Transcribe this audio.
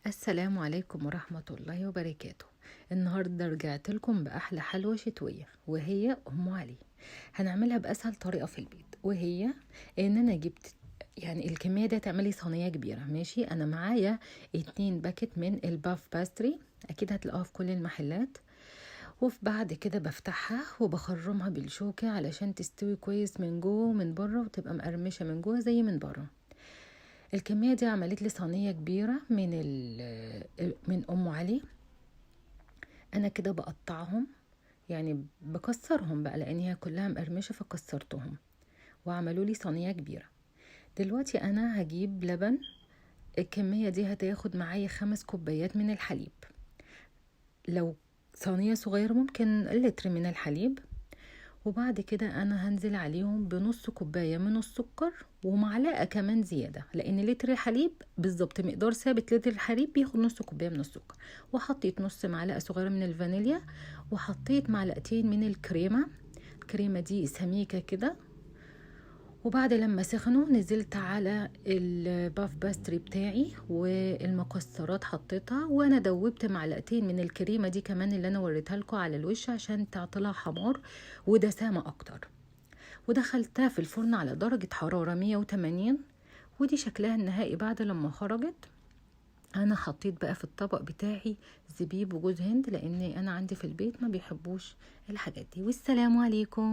السلام عليكم ورحمة الله وبركاته. النهاردة رجعت لكم بأحلى حلوى شتوية وهي أم علي. هنعملها بأسهل طريقة في البيت، وهي إن أنا جبت يعني الكمية دي تعملي صينية كبيرة. ماشي، أنا معايا 2 باكت من ال puff pastry، أكيد هتلاقوها في كل المحلات. وفي بعد كده بفتحها وبخرمها بالشوكة علشان تستوي كويس من جوه ومن بره، وتبقى مقرمشة من جوه زي من بره. الكمية دي عملت لي صينية كبيرة من أم علي. أنا كده بقطعهم، يعني بكسرهم بقى لأن هي كلها مقرمشة، فكسرتهم وعملوا لي صينية كبيرة. دلوقتي أنا هجيب لبن. الكمية دي هتاخد معايا 5 كوبايات من الحليب. لو صينية صغيرة ممكن لتر من الحليب. وبعد كده أنا هنزل عليهم بنص كوباية من السكر ومعلقة كمان زيادة، لأن لتر الحليب بالظبط مقدار ثابت، لتر الحليب بياخد نص كوباية من السكر. وحطيت نص معلقة صغيرة من الفانيليا، وحطيت معلقتين من الكريمة. الكريمة دي سميكة كده. وبعد لما سخنوا نزلت على ال puff pastry بتاعي والمكسرات حطيتها، وانا دوبت معلقتين من الكريمة دي كمان اللي انا وريتها لكم على الوش عشان تعطيلها حمار ودسامه اكتر. ودخلتها في الفرن على درجه حرارة 180، ودي شكلها النهائي بعد لما خرجت. انا حطيت بقى في الطبق بتاعي زبيب وجوز هند، لان انا عندي في البيت ما بيحبوش الحاجات دي. والسلام عليكم.